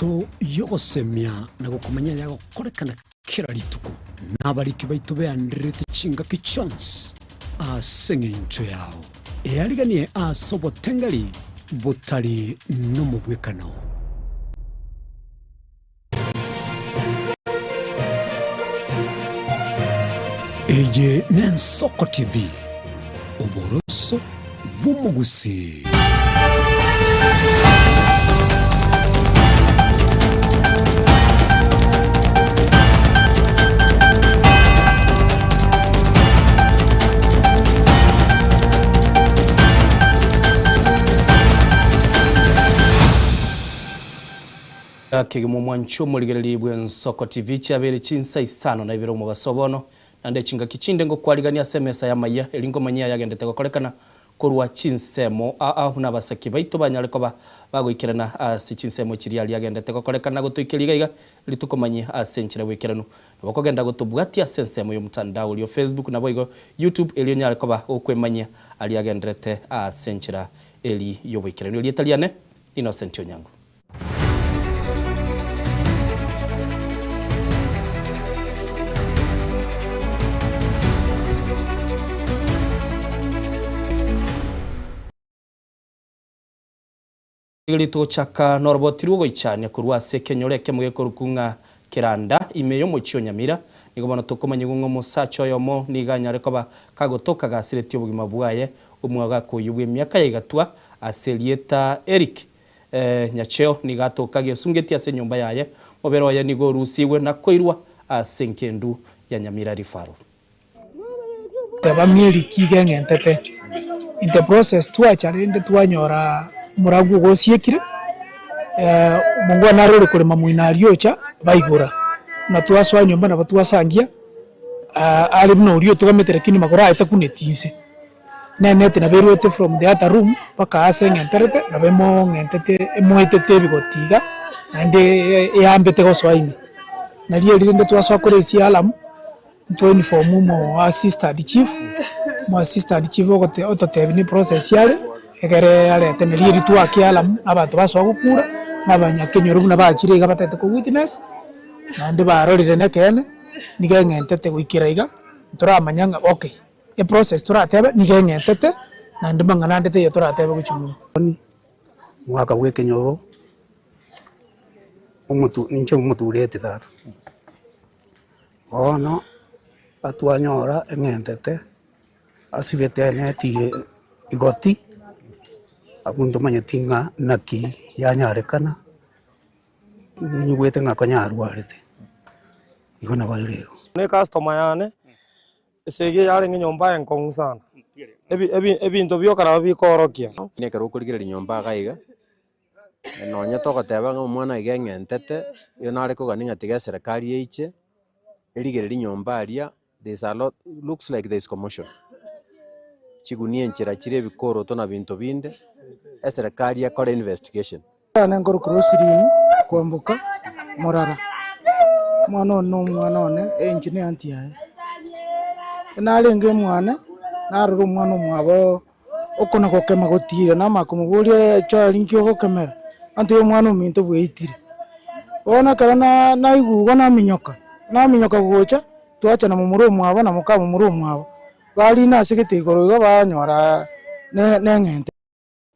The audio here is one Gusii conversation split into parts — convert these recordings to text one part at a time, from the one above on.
yaito y'ogosemia na gokomanya yagokorekana kera rituko, na abariki baito beandererete chingaki chionsi ase engencho yao. Eariganie ase obotengeri botari nomobwekano. Eye n'Ensoko TV, oboroso bw'omogusii. Kegima omwancho omorigereria bw'Ensoko TV chiabeire chinsa isano na ibere omobaso bono, naende chingaki chinde ngokwarigania ase emesa y'amayia, eri ngomanyie ayagendete gokorekana korwa chinsemo aa buna abasaki baito banyare koba bagoikerana ase chinsemo chiria riagendete gokorekana gotoikeria iga iga ritukomanyie ase enchera bw'ekeranu. Nabo kogenda gotobwatia ase ensemo y'omotandao oria o Facebook naboigo YouTube erio onyare koba gokwemanyia aria agenderete ase enchera eri y'oboikeranu. Erieta riane Innocent Onyango. Ritochaka noroboti rw'ogoichania korwa ase ekenyoro ekemo gekorokwa ng'a Keranda, ime y'omochie o Nyamira. Nigo bono tokomanyigwa ng'a omosacha oyomo nigo anyare koba kagotoka gasiretie obogima bwaye omwagaka oyio bw'emiaka ya igatwa ase erieta Eric Nyacheo nigo atoka gesungetie ase enyomba yaye, omobere oye nigo orusigwe na koirwa ase engendu ya Nyamira Referral. Teba ng'a eriki iga eng'entete. In the process twacha rende twanyora omoragwa ogo osiekire, omongwana naro ore korema moino aria ocha baigora. Buna twasoa nyomba nabo twasangia, are buna oria otogamete lakini magoro aye takuneti inse. Neneti nabo erwete from the other room mpaka ase eng'enterete nabo emong'entete emoetete ebigoti iga, naende eyambete gosoa ime. Nario eri rende twasoa koresia alarm, ntwa inform omo assistant chief, omo assistant chief ogote ototebia ne process are, egere arete nario eri twakia alarm, abanto basoa gokura, na abanyakenyoro buna bachire iga batagete ko witness, naende barorire nekeene, nigo eng'entete goikera iga, ntoramanya ng'a okay. Eprocess toratebe nigo eng'entete, naende mang'ana ande taiyo toratebe gochia mono. Omwaka bwa ekenyoro, omotu inche omotureti tata, bono atwanyora eng'entete asibete enetire igoti, abwo ntomanyeti ng'a naki yanyarekana, ninyigwete ng'a konya arwarete, igo nabo ere igo. Ne customer yane. Esegi eye yarenge enyomba enkong'u sana, ebinto bioka nabo bikoorokia. Ekero okorigereria nyomba iga iga, nonye togoteba ng'a omwana iga eng'entete, igo nare kogania ng'a tiga eserekari eiche, erigererie nyomba aria, there is a lot, looks like there is commotion. Chigunia enchera chire ebikoroto na binto binde, eserekari ekore investigation. Ekero nkorokwa Roselyn kwamboka morara, omwana one na omwana one, inche ne aunty yaye. Ekero narenge mwane, narora omwana omwabo okona gokema gotira, namanya komoboria chwari nki ogokemera, antebia omwana ominto bweitire. Bono ekero na naigwa igo naminyoka, naminyoka gocha, twacha na momura omwabo na moka momura omwabo, barina ase egete igoro igo banyora ne neng'ente.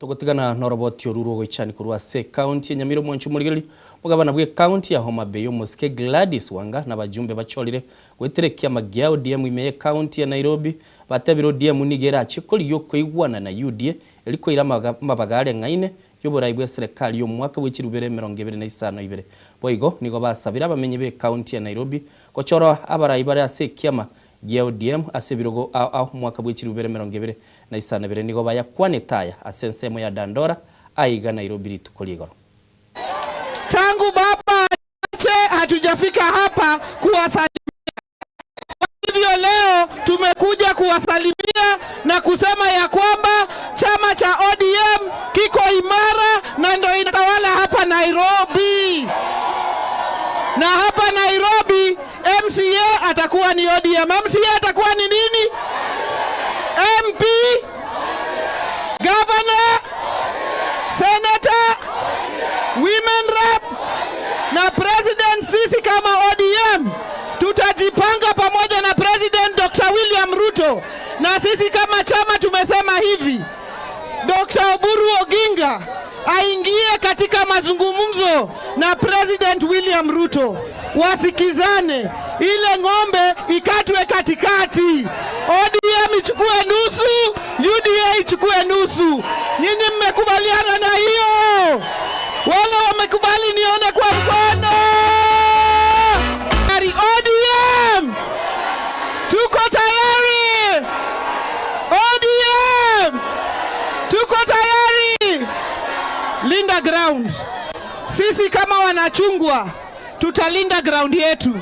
Togotigana noroboti oru rw'ogoichani korwa ase ekaunti ya Nyamira omwancho omorigereria omogabana bw'ekaunti ya Homa Bay omosike Gladys Wanga na abajumbe bachorire goetera ekiama gia ODM ime y'ekaunti ya Nairobi batebire ODM nigo erache korigia okoigwana na UDA eri koira amabaga areng'aine y'oborai bw'eserekari y'omwaka bwe chirubere 25 Boigo nigo basabire abamenyi b'ekaunti ya Nairobi gochora abarai bare ase ekiama gia ODM ase ebirogo ao ao omwaka bwe chilifu bibere 25 nigo bayakwanete aya ase ensemo ya Dandora aiga Nairobi rituko rigoro. Tangu baba ache hatujafika hapa kuwasalimia. Kwa hivyo leo tumekuja kuwasalimia na kusema ya kwamba chama cha ODM kiko imara na ndio inatawala hapa Nairobi. Na hapa Nairobi MCA atakuwa ni ODM. MCA atakuwa ni nini? MP, governor, senator, women rep. Tuko pamoja na President Dr. William Ruto, na sisi kama chama tumesema hivi, Dr. Oburu Oginga aingie katika mazungumzo na President William Ruto, wasikizane, ile ng'ombe ikatwe katikati, ODM ichukue nusu, UDA ichukue nusu. Nyinyi mmekubaliana na hiyo? Wale wamekubali nione kwa mkono. ODM tuko tayari, ODM tuko tayari. Linda ground. Sisi kama wanachungwa tutalinda ground yetu,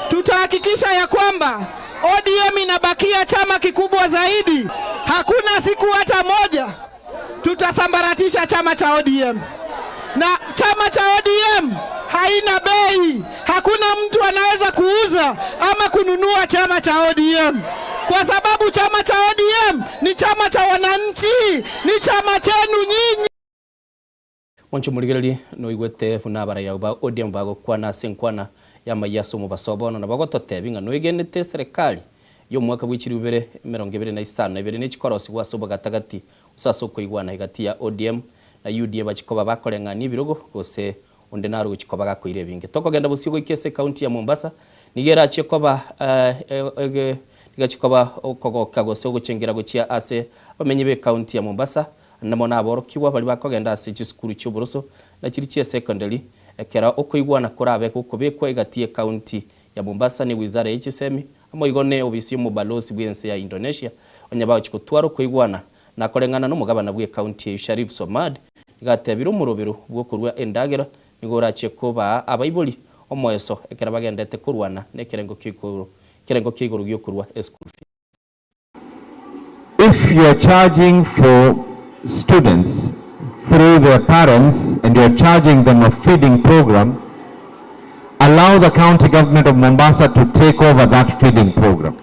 tutahakikisha ya kwamba ODM inabakia chama kikubwa zaidi. Hakuna siku hata moja tutasambaratisha chama cha ODM, na chama cha ODM haina bei. Hakuna mtu anaweza kuuza ama kununua chama cha ODM kwa sababu chama cha ODM ni chama cha wananchi, ni chama chenu nyinyi. Mwancho morigereria noigwete buna abaraiyo ba ODM bagokwana ase enkwana ya amaiyo ase omobaso bono nabo bagototebi ng'a noigenete eserekari ya omwaka bwa chiribu ibere emerongo ebere na isano na ibere ne chikorosigwa ase obogatagati gose ase okoigwana egati ya ODM na UDA bachikoba bakoreng'ania ebirogo gose onde naro gochi koba gakoira ebinge. Tokogenda bosio goika ase ekaunti ya Mombasa nigo erachie koba ege nigo koba okogoka gose ogochengera gochia ase abamenyi ba ekaunti ya Mombasa namo naborokigwa baria bakogenda ase chisukuru chia oboroso na chiri chia secondary ekero okoigwana korabe gokobekwa egati ya ekaunti ya Mombasa ne wizara ya chisemi amo igo ne obisi ya omobalosi bwa ense ya Indonesia onye bagochi gotwara okoigwana na koreng'ana na omogabana bwa ekaunti eyio Sharif Somad nigo atebire omorobero bwa okorwa endagera nigo orachie kobaa abaibori omoeso ekero bagendete korwana na ekerengo kia igoro ekerengo kia igoro giokorwa eschool fees. If you are charging for students through their parents and you are charging them a feeding program, allow the county government of Mombasa to take over that feeding program.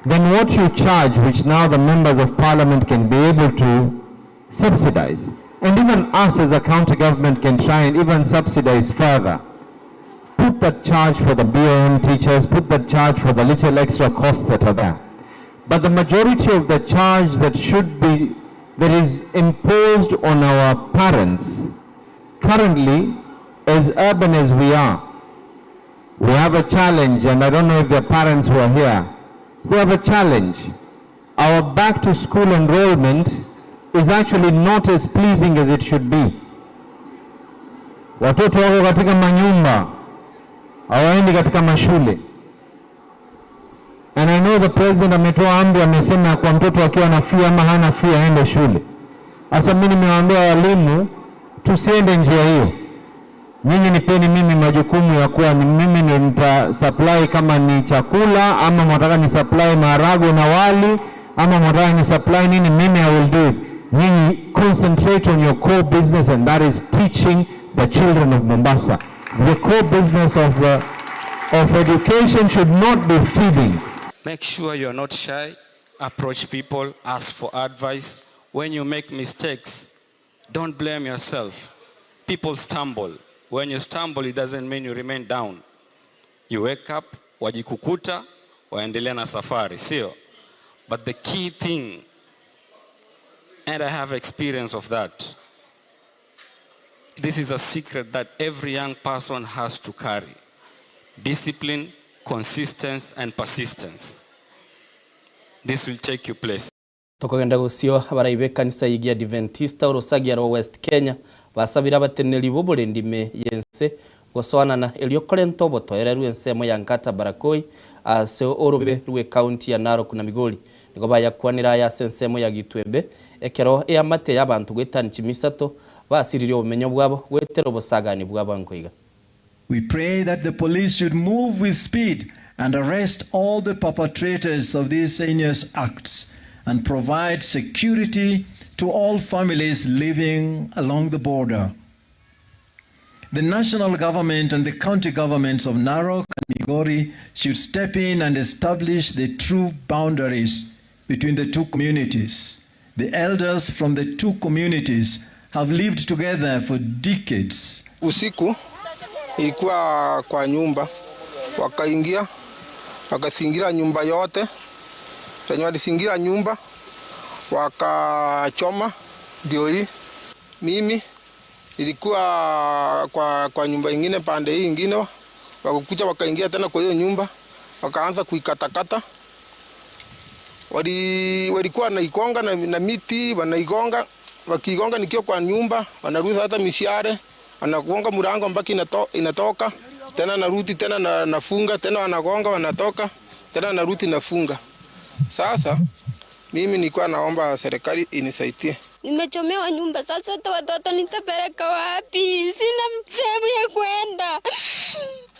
Then what you charge, which now the members of parliament can be able to subsidize, and even us as a county government can try and even subsidize further. Put that charge for the BOM teachers, put that charge for the little extra costs that are there. But the majority of the charge that should be, that is imposed on our parents, currently, as urban as we are, we have a challenge, and I don't know if their parents were here. We have a challenge. Our back to school enrollment is actually not as pleasing as it should be. Watoto wako katika manyumba, hawaendi katika mashule. And I know the president ametoa amri, amesema kwa mtoto akiwa na fee ama hana fee aende shule. Sasa mimi nimewaambia walimu tusiende njia hiyo. Nyinyi nipeni mimi majukumu ya kuwa ni mimi ndio nita supply kama ni chakula ama mwataka ni supply maharagwe na wali ama mwataka ni supply nini, mimi I will do it. Nyinyi concentrate on your core business and that is teaching the children of Mombasa. The core business of, the, of education should not be feeding. Make sure you are not shy. Approach people, ask for advice. When you make mistakes, don't blame yourself. People stumble. When you stumble, it doesn't mean you remain down. You wake up, wajikukuta, waendelea na safari, sio? But the key thing, and I have experience of that, this is a secret that every young person has to carry. Discipline, consistency, and persistence. This will take you places. Tokogenda gosio abarai b'ekanisa eyio Adventista orosagia rwa West Kenya basabire abateneneri b'oborendi ime y'ense gosoanana erio korenta obotoereru ensemo ya Nkata Barakoi ase orobe rw'ekaunti ya Narok na Migori. Nigo bayakwanire aya ase ensemo ya Gitwembe ekero eamate y'abanto goetani chimisato basiririe obomenyo bwabo goetera obosagani bwa bwango iga. We pray that the police should move with speed and arrest all the perpetrators of these heinous acts and provide security to all families living along the border. The national government and the county governments of Narok and Migori should step in and establish the true boundaries between the two communities. The elders from the two communities have lived together for decades. Usiku ilikuwa kwa nyumba, wakaingia Wakazingira nyumba yote, venye walizingira nyumba wakachoma. Ndio hii mimi nilikuwa kwa nyumba ingine pande hii ingine, wakakuja wakaingia tena kwa hiyo nyumba wakaanza kuikatakata. Walikuwa wanaigonga na miti, wanaigonga, wakigonga nikiwa kwa nyumba, wanarusa hata mishale, wanagonga mlango mpaka inatoka, tena narudi tena nafunga, tena wanagonga wanatoka, tena narudi nafunga. Sasa mimi nilikuwa naomba serikali inisaidie. Nimechomewa nyumba, sasa hata watoto nitapeleka wapi? Sina sehemu ya kwenda.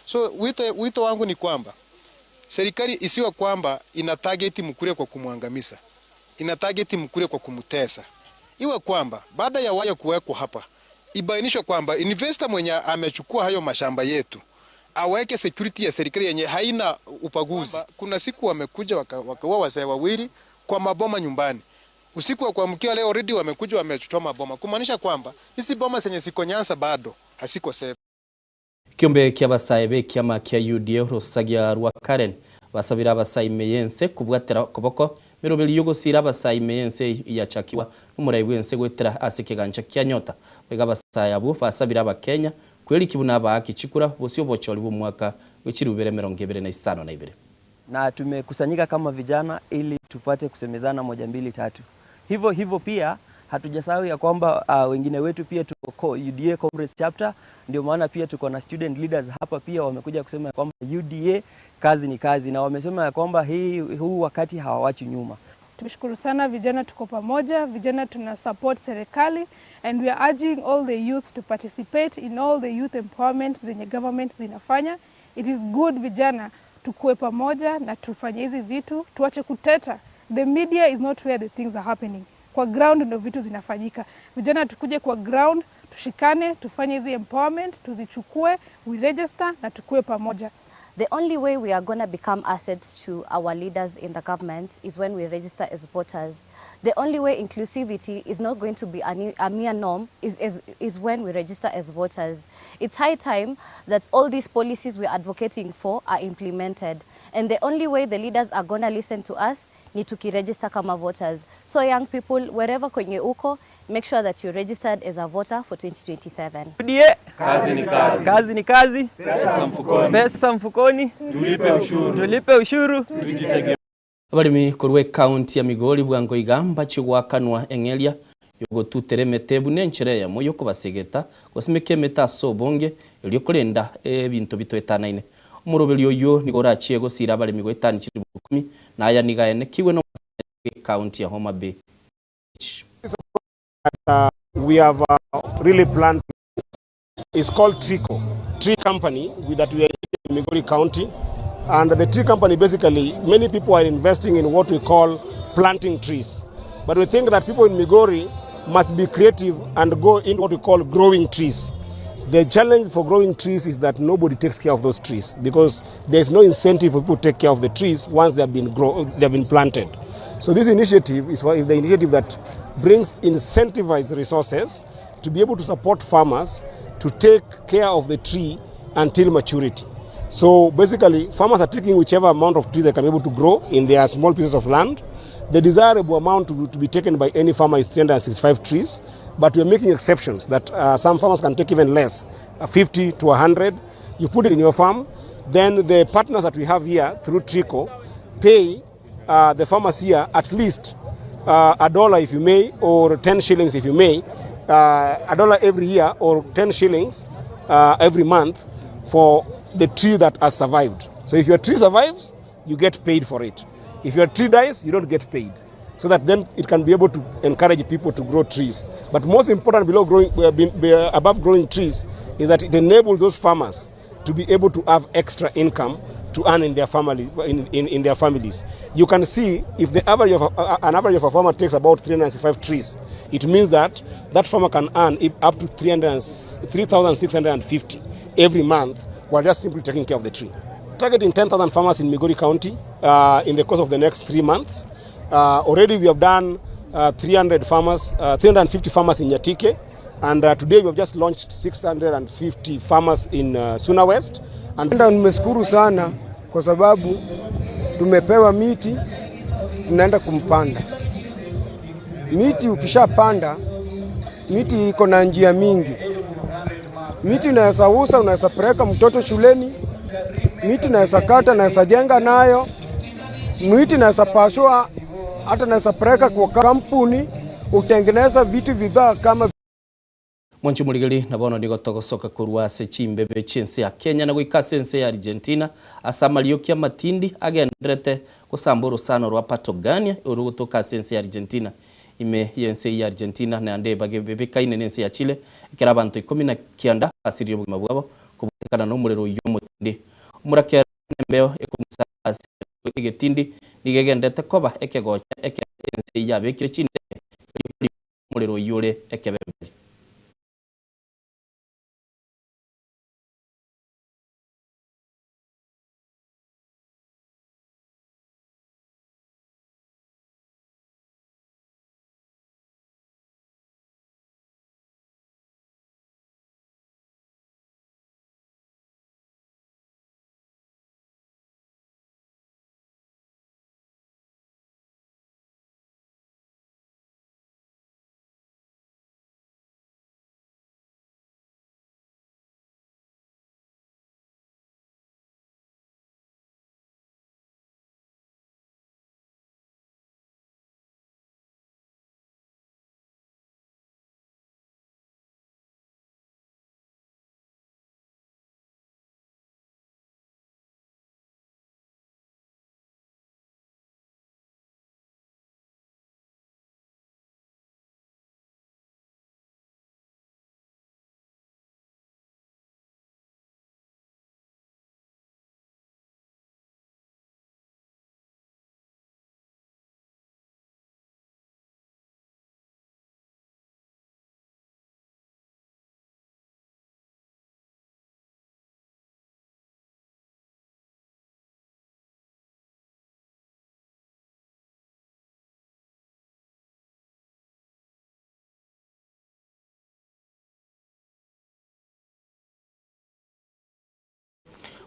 So wito wangu ni kwamba serikali isiwe kwamba ina target Mkuria kwa kumwangamiza, ina target Mkuria kwa kumtesa. Iwe kwamba baada ya waya kuwekwa hapa, ibainishwe kwamba investor mwenye amechukua hayo mashamba yetu aweke security ya serikali yenye haina upaguzi. Kuna siku wamekuja wakaua wazee wawili kwa maboma nyumbani. Usiku wa kuamkia leo already wamekuja wamechoma boma. Kumaanisha kwamba hizi boma zenye ziko Nyanza bado haziko safe. Kiombe kia basae be kiama kia UDA rosagia rwa Karen basabira abasae meyense kubwatera koboko mirobeli yogosira abasae meyense yachakiwa n'umurai wense gwetera ase kiganja kia nyota bega abasae abo basabira abakenya kweli kibuna abaaki chikura bosio bochori bw'omwaka w'echirubere 2052. Na tumekusanyika kama vijana ili tupate kusemezana 1 2 3. Hivyo hivyo pia hatujasahau ya kwamba wengine wetu pia tuko UDA Comrades Chapter, ndio maana pia tuko na student leaders hapa pia wamekuja kusema ya kwamba UDA kazi ni kazi, na wamesema ya kwamba huu wakati hawawachi nyuma. Tumeshukuru sana vijana, tuko pamoja, vijana tuna support serikali and we are urging all the youth to participate in all the youth empowerment zenye government zinafanya. It is good vijana tukue pamoja na tufanye hizi vitu, tuache kuteta. The media is not where the things are happening. Kwa ground ndio vitu zinafanyika. Vijana tukuje kwa ground, tushikane, tufanye hizi empowerment, tuzichukue, we register na tukue pamoja. The only way we are going to become assets to our leaders in the government is when we register as voters. The only way inclusivity is not going to be a mere norm is when we register as voters. It's high time that all these policies we're advocating for are implemented. And the only way the leaders are going to listen to us ni tukiregister kama voters. So young people, wherever kwenye uko, make sure that you're registered as a voter for 2027. UDA. Kazi ni kazi. Kazi ni kazi. Pesa mfukoni. Pesa mfukoni. Tulipe ushuru. Tulipe ushuru. Tujitegemee. Abalimi korwa county ya Migori bwango igamba chigwakanwa eng'eria yogotutere emete buna enchera eyemo yokobasegeta gosimeka emete ase obonge erio korenda ebinto bitoetanaine. Omoroberi oyo nigo orachie gosira abalimi goetani chiribu 10 na aya niga enekiwe no county ya Homa Bay. We have really planned. It's called Trico, tree company that we are in Migori County. And the tree company, basically, many people are investing in what we call planting trees. But we think that people in Migori must be creative and go into what we call growing trees. The challenge for growing trees is that nobody takes care of those trees because there's no incentive for people to take care of the trees once they have been planted. So this initiative is the initiative that brings incentivized resources to be able to support farmers to take care of the tree until maturity. So basically, farmers are taking whichever amount of trees they can be able to grow in their small pieces of land. The desirable amount to be taken by any farmer is 365 trees, but we are making exceptions that some farmers can take even less, 50 to 100. You put it in your farm, then the partners that we have here through Trico pay the farmers here at least $1 if you may, or 10 shillings if you may, $1 every year or 10 shillings every month for the tree that has survived. So if your tree survives, you get paid for it. If your tree dies, you don't get paid. So that then it can be able to encourage people to grow trees. But most important above growing trees is that it enables those farmers to be able to have extra income to earn in their family, in their families. You can see if the average of an average of a farmer takes about 365 trees, it means that that farmer can earn up to three hundred and 3,650 every month while just simply taking care of the tree. Targeting 10,000 farmers in Migori County in the course of the next 3 months. Already we have done 300 farmers, 350 farmers in Nyatike, and today we have just launched 650 farmers in Suna West. And nimeshukuru sana kwa sababu Tumepewa miti tunaenda kumpanda miti. Ukishapanda miti iko na njia mingi. Miti unaweza uza, unaweza peleka mtoto shuleni. Miti unaweza kata, unaweza jenga nayo. Miti unaweza pasua, hata unaweza peleka kwa kampuni utengeneza vitu bidhaa kama Mwanche omorigeri, na bono nigo togosoka korwa ase chimbebe chi'ense ya Kenya na goika ase ense ya Argentina ase amarioki amatindi agendererete gosamba orosano rwa Patogania orogotoka ase ense ya Argentina. Ime y'ense eyio ya Argentina naende ebage bebekaine nense ya Chile ekero abanto ikomi na kianda basiririe obogima bwabo kobwatekana nomorero oyio omotindi. Omorakera nembeo ekong'usa ase egetindi nigo egendererete koba ekegocha ekero ense eyio yabekire chindege erio korigwa omorero oyio ore ekebemberi.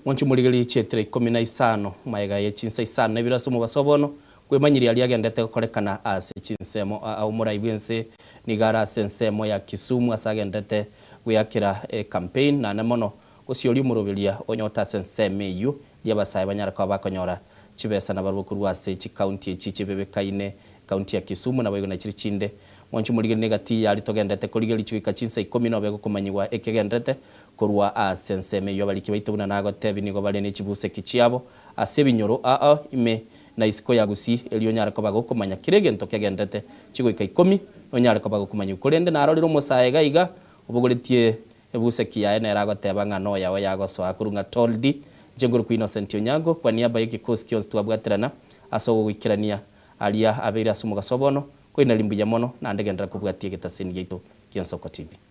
Mwanche omorigererie chietera ikomi na isano, magega ye chinsa isano na ibere ase omobaso bono, kwemanyirie aria agendete gokorekana ase chinsemo aa omorai bw'ense nigo are ase ensemo ya Kisumu ase agendete gweakera ecampaign naende mono gosioria omoroberia onyote ase ensemo eyio erio abasae banyare koba bakonyora chibesa nabarabwo korwa ase chicounty echi chibebekaine County ya Kisumu naboigo na chiria chinde. Mwanche omorigererie negati yaria togendete korigereria chigoika chinsa ikomi nobe gokomanyigwa ekegenderete Korwa ase ensemo eyio abariki baito buna nagotebi nigo bare ne chibuseki chiabo ase ebinyoro ao ime na isiko ya Gusii, erio onyare koba gokomanya kera egento kegenderete chigoika ikomi, nonyare koba gokomanyigwa. Korende narorire omosae iga iga obogoretie ebuseki yaye nere agoteba ng'a noyao yagosoa korwa ng'a Toldi, inche nkorokwa Innocent Onyango, kwa niaba y'egekosi gionsi twabwaterana ase ogogoikerania aria abeire ase omogaso bono, koinari mbuya mono naende genderera kobwatia egetaseni giaito gi'Ensoko TV.